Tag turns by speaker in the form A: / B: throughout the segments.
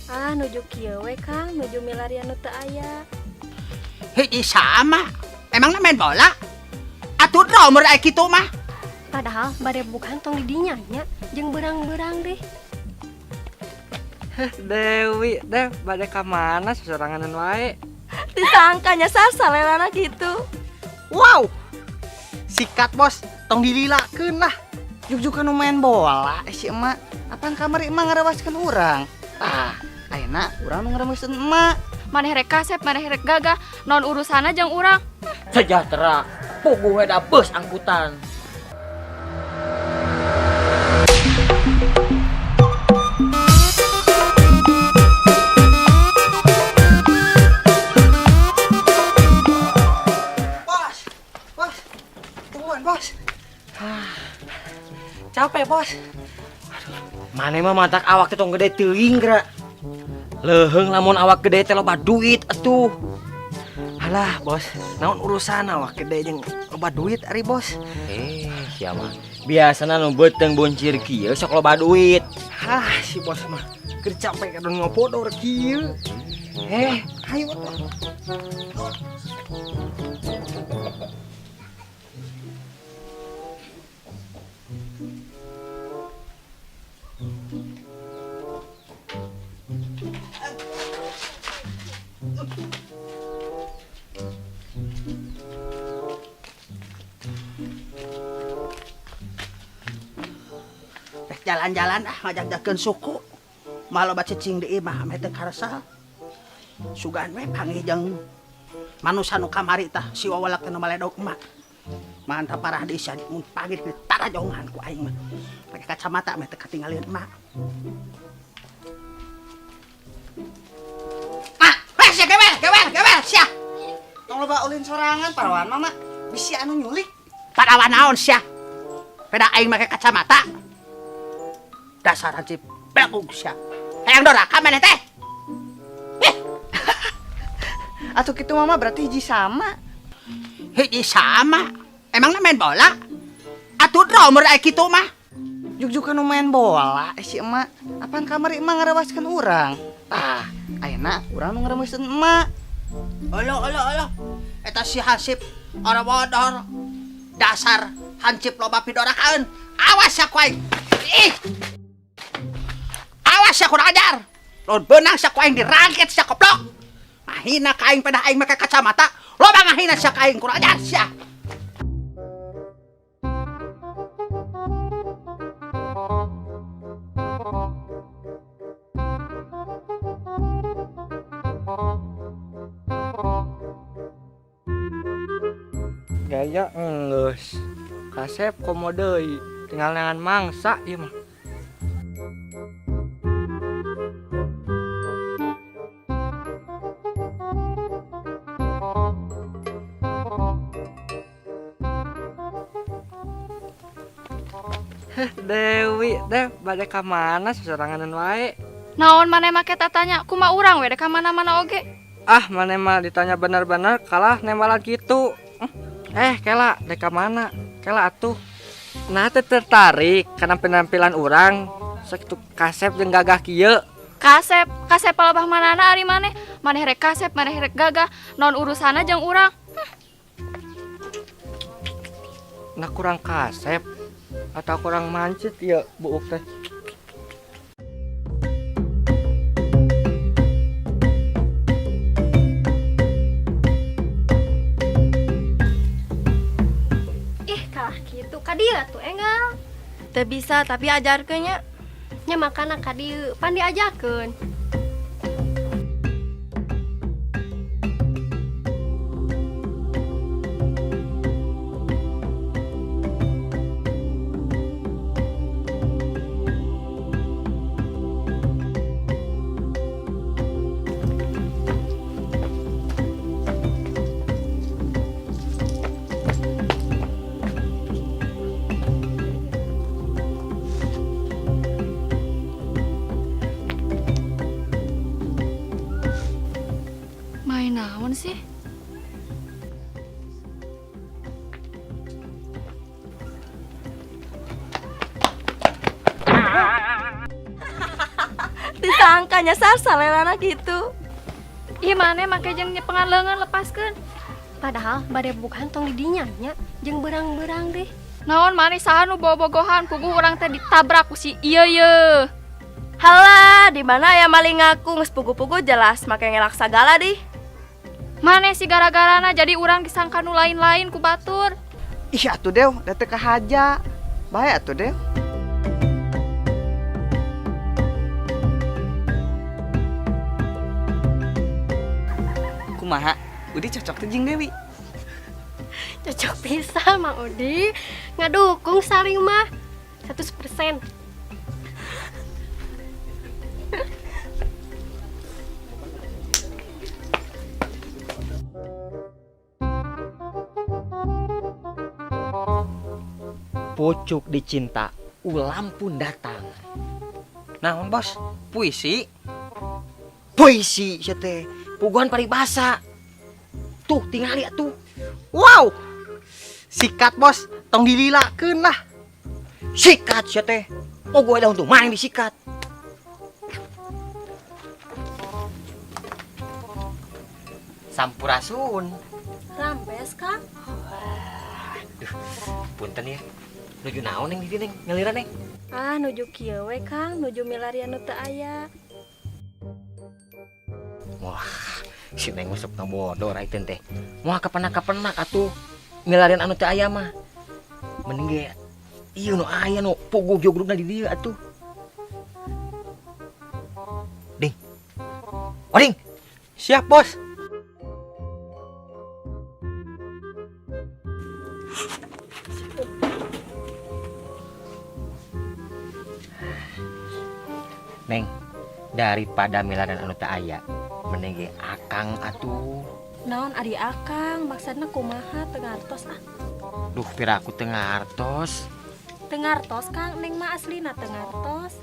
A: Ah, nuju kieu we Kang, nuju milarian nu teu aya.
B: Hiji sama. Emangnya main bola? Atuh drummer aya kitu mah.
A: Padahal bade bukan tong di dinya nya, jeung beurang-beurang deh.
C: Dewi, Dev, bade ka mana sosoranganan wae?
D: Disangkanya sasalelana gitu.
E: Wow. Sikat bos, tong dililakeun lah. Juk-jukan nu main bola si emak. Apaan kamari emak ngarewaskeun urang? Tah, ayeuna urang nu ngarewaskeun emak.
D: Maneh rek kasep, maneh rek gagah, naon urusanna jeung urang?
F: Sejahtera, puguh we da bus angkutan.
E: Bos, bos, tungguan bos. Capek bos.
F: Maneh mah matak awak teh tong gede teuing geura. Leuheung lamun awak gede teh loba duit atuh.
E: Alah bos, naon urusan awak gede jeung loba duit ari bos.
F: Siapa? Biasana nu beuteung buncir kieu sok loba duit.
E: Hah, si bos mah keur capek kadon ngopodor kieu. Ayo atuh.
B: Rek jalan-jalan ah ngajak-jakeun suku. Mah loba cicing di imah meh teu karasa. Sugan we panggih jeung manusa nu kamari tah si wawalak teh nu maledog emak. Mantap parah di sia mun panggih di tarajongan ku aing mah. Pake kacamata meh teu katingalieun emak. Ah, weh sia gewel, gewel, gewel sia.
E: Tong loba ulin sorangan parawan mama. Bisi anu nyulik.
B: Parawan naon sia? Peda aing make kacamata. Dasar hansip belakung sia. Hayang doraka maneh teh.
E: Atuh kitu mama berarti hiji sama.
B: Hiji sama. Emangnya main bola? Atuh drummer aya kitu mah.
E: Juk-jukan nu main bola si emak. Apaan kamari emak ngarewaskeun urang? Tah, ayeuna urang nu ngarewaskeun emak.
B: Olo olo olo. Eta si hansip ora bodor. Dasar hansip loba pidorakaeun. Awas ya ku aing. Ih. Awas ya kurang ajar. Lamun beunang sia ku aing dirangket sia koplok. Ngahina ka aing pada aing make kacamata. Loba ngahina sia ka aing kurang ajar sia.
C: Gaya enggeus. Kasep komo deui, tinggal neangan mangsa ieu mah. Dewi, Dev, bade ka mana sosoranganan wae?
D: Naon maneh make tatanya, kumaha urang we dek ka mana-mana oge?
C: Ah, maneh mah ditanya bener-bener kalah nembalan kitu. Kela, dek ka mana? Kela atuh. Nah, teh tertarik karena penampilan urang sakitu kasep jeung gagah kieu.
D: Kasep, kasep palebah manana ari maneh? Maneh rek kasep, maneh rek gagah, naon urusanna jeung urang?
C: Nah, kurang kasep atau kurang mancit ya buuk teh.
A: Ih, kalah kitu ka dieu atuh enggal.
D: Teu bisa tapi ajarkeun nya.
A: Nya makana ka dieu, pan diajarkeun.
D: Main naon sih?
G: Kang kanyasar salerana kitu.
D: Ih maneh make jeung nyepengan leungeun lepaskeun.
A: Padahal bade bukan tong di dinya nya jeung berang-berang deh.
D: Naon maneh saha nu bobogohan puguh urang teh ditabrak ku si ieu ye.
G: Halah, di mana aya maling ngaku geus pugu-pugu jelas make ngelak sagala dih.
D: Maneh si gara-garana jadi urang disangka nu lain-lain ku batur.
E: Ih atuh Dew, da teu kahaja. Bae atuh Dew. Kumaha? Udi cocok teh jeung Dewi.
A: Cocok pisan Mang Udi. Ngadukung saling mah 100%.
F: Pucuk dicinta, ulam pun datang.
C: Naon bos? Puisi?
F: Puisi sia teh, puguhan paribasa. Tuh tingali atuh.
E: Wow. Sikat bos, tong dililakeun lah.
F: Sikat sia teh. Oh gua ada untuk main disikat. Sampurasun.
A: Rampes Kang.
F: Duh, punten ya. Nuju naon neng di dieu neng, nyaliran neng.
A: Ah nuju kieu we Kang, nuju milarian nu teu aya.
F: Wah, si neng masuk ngabodor aing teh. Moal kapenak-kapenak atuh milarian anu teu aya mah. Mending ge ieu nu aya nu puguh jogrugna di dieu atuh. Ding. Oding.
C: Siap bos.
F: Neng, daripada milarian anu teu aya, mending ge akang atuh.
A: Naon ari akang, maksudna kumaha teu ngartos ah.
F: Duh, piraku teu ngartos.
A: Teu ngartos Kang, neng mah aslina teu ngartos.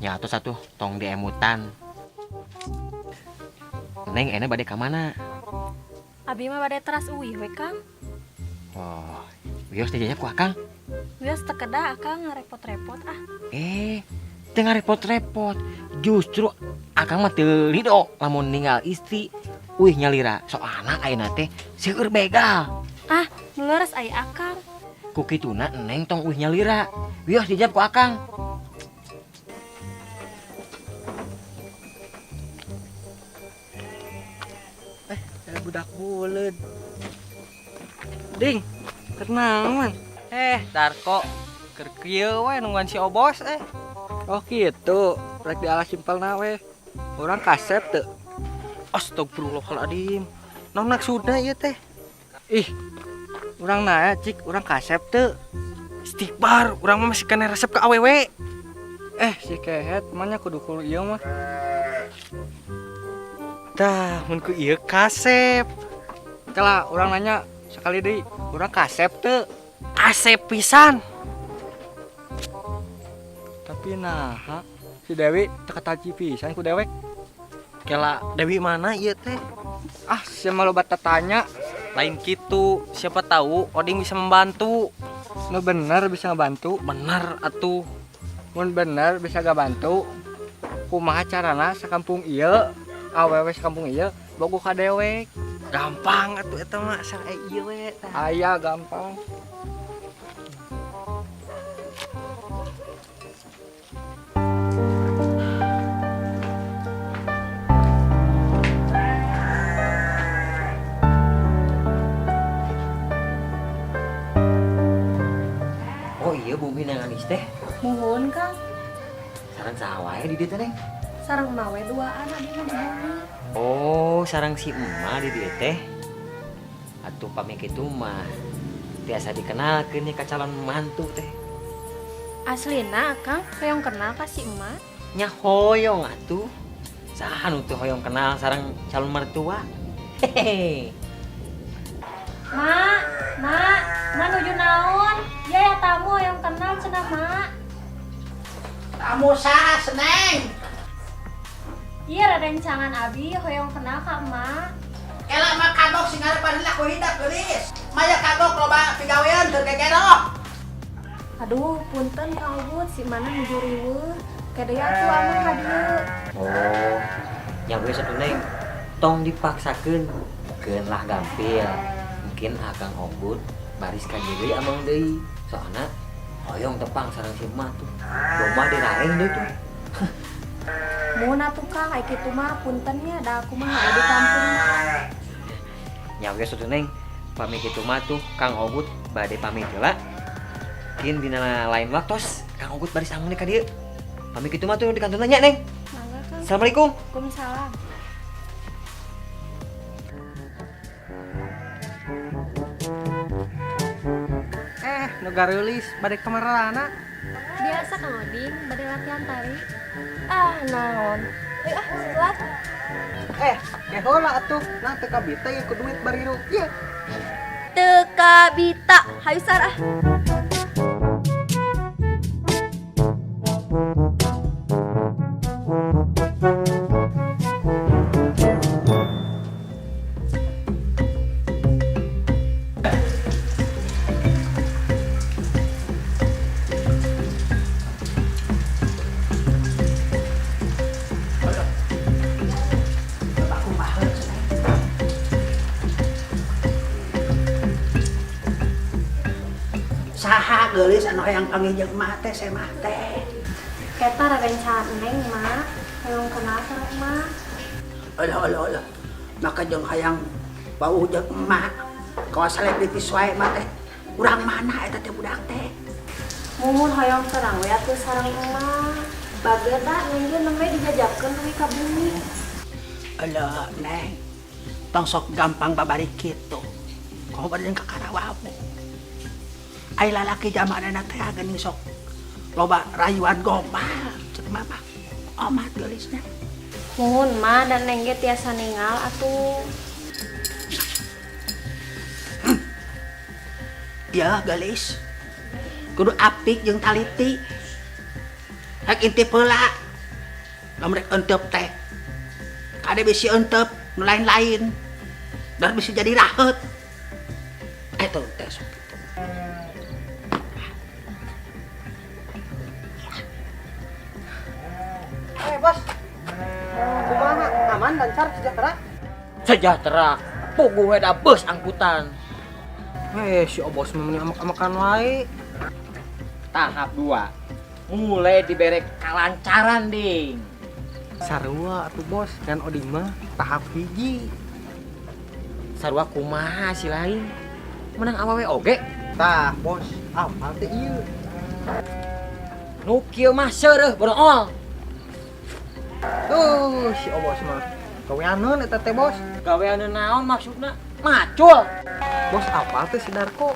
F: Nya atuh satuh tong diemutan. Neng, ene bade ka mana?
A: Abi mah bade teras uih we Kang.
F: Oh, wios teh jaya ku akang.
A: Wios teu kedah akang ngarepot-repot ah.
F: Teu ngarepot-repot. Justru akang mah teu rido lamun ninggal istri uih nyalira. Soalna ayeuna teh seueur begal.
A: Ah, nu leres aya akang.
F: Ku kituna neng tong uih nyalira. Wios dijawab ku akang.
C: Ada budak buleud. Ding, kenaon? Darko, keur kieu we nungguan si Obos eh. Oh gitu, rek dialah simpelna we. Urang kasep teu. Astagfirullahaladzim. Naon maksudna ieu teh? Ih, urang nanya cik, urang kasep teu.
H: Istighfar, urang mah masih kena resep ke awewe.
C: Si kehet, emangnya kudu kudu ieu mah.
H: Tah, mun ku ieu kasep.
C: Kela, urang nanya sekali deui, urang kasep teu?
H: Kasep pisan.
C: Tapi nah, si Dewi teu kataji pisan ku dewek.
H: Kela, Dewi mana ieu teh?
C: Ah, sia mah loba tatanya.
H: Lain kitu, siapa tahu Oding bisa membantu.
C: Nu bener bisa ngebantu.
H: Bener atuh.
C: Mun bener bisa gabantu. Kumaha carana sakampung ieu, awewe sakampung ieu bogoh ka dewek.
H: Gampang atuh eta mah asal aya ieu we tah.
C: Aya gampang.
F: Oh iya bumi nanganis teh.
A: Muhun Kang.
F: Sarang saha wae di dieu teh, Neng?
A: Sarang emak we duaan abi mah di bumi.
F: Oh, sarang si emak di dieu teh. Atuh pamit kitu mah tiasa dikenalkeun nya ka calon mantu teh.
A: Aslina Kang, hoyong kenal ka si emak?
F: Nya hoyong atuh. Saha nu teu hoyong kenal sarang calon mertua? Hehehe.
A: Mak, mak, mak nuju naon? Ya ya tamu hoyong kenal cenah mak.
B: Tamu saha Neng?
A: Iya rerencangan abi hoyong kenal ka emak.
B: Kela mah kagok sing ngarepan heula ku hidep geulis. Maya kagok loba pigawean keur gegerok.
A: Aduh, punten Kang Ubud, si mana nuju riweuh. Kade atuh amang ka dieu.
F: Oh, nya geus atuh Neng. Tong dipaksakeun, keun lah gampil. Mungkin Akang Ogut baris ka dieu deui amang deui. Soalna hoyong tepang sareng si emak tuh. Domba dirareng deui tuh.
A: Mun atuh Kang, ai kitu mah punten nya da aku mah aya di kampung mah.
F: Nya geus atuh Neng. Pamit kitu mah tuh Kang Ogut bade pamit heula. Mungkin dina lain waktos Kang Ogut baris amang ka dieu. Pamit kitu mah tuh di kantor nya Neng.
A: Mangga Kang.
F: Assalamualaikum.
A: Waalaikumsalam.
H: Nu gareulis bade ka marana?
A: Biasa Kang Oding, bade latihan tari.
G: Ah, naon. Ayo ah, setelah.
E: Ke heula atuh. Nah teu kabita ieu ku duit bariru. Ieu.
G: Teu kabita. Hayu sar ah.
B: Aku mah saha geulis anu hayang panggih jeung emak teh semah teh?
A: Eta rerencangan Neng, Mak. Hayang kenal sareng emak.
B: Alah alah alah. Maka jeung hayang bau jeung emak. Kawas selebritis wae emak teh. Urang mana eta teh budak teh?
A: Mumun hoyong terang we atuh sareng emak. Bager da Neng ge nembe dijajakeun dugi ka bumi.
B: Alah, Neng. Tong sok gampang babari kitu. Komo bade jeung kakarawamu. Ai lalaki zamanna teh geuning sok loba rayuan gombal cek mama. Omat geulisna.
A: Muhun mah dan Neng ge tiasa ningal atuh.
B: Ya geulis. Kudu apik jeung taliti. Rek intip heula. Lamun rek enteup teh. Kade bisi enteup nu lain-lain. Dan bisa jadi raheut. Eta teh sok kitu.
E: Bos. Kumaha? Aman, lancar, sejahtera?
F: Sejahtera. Puguh we da bus angkutan.
H: Si Obos mah meni amak-amakan wae.
F: Tahap 2. Mulai dibere kalancaran, Ding.
H: Sarua atuh Bos, ngan Oding mah tahap 1.
F: Sarua kumaha si lain? Menang awewe oge.
E: Tah, Bos, apal teh ieu?
F: Nu kieu mah seureuh bonool.
E: Tuh, si Obos mah gaweaneun eta teh, Bos.
F: Gaweaneun naon maksudna? Macul.
H: Bos, apal teh si Darko?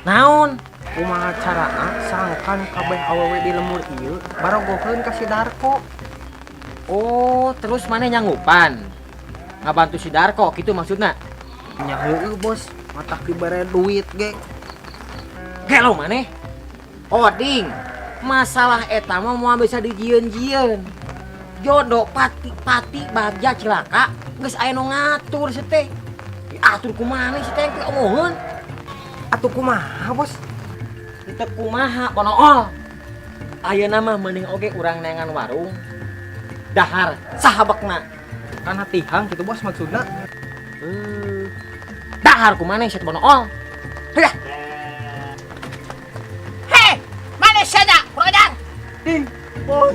F: Naon?
H: Kumaha carana sangkan kabeh awewe di lemur ieu barogoheun ka si Darko.
F: Oh, terus maneh nyanggupan ngabantu si Darko gitu maksudna?
H: Nya heueuh, Bos, matak dibere duit ge.
F: Gelo maneh. Oding, masalah eta mah moal bisa dijieun-jieun. Jodoh pati-pati bagja cilaka geus aya nu ngatur si teh. Diatur kumaha si teh teh omongeun.
H: Atuh kumaha, Bos?
F: Teu kumaha bonool. Ayeuna mah mending oge urang neangan warung. Dahar sahabakna.
H: Kan hatihang gitu, Bos, maksudna.
F: Dahar kumaha si bonool. Heuh.
B: Hei, mana saja, kurang ajar.
E: Ding, Bos.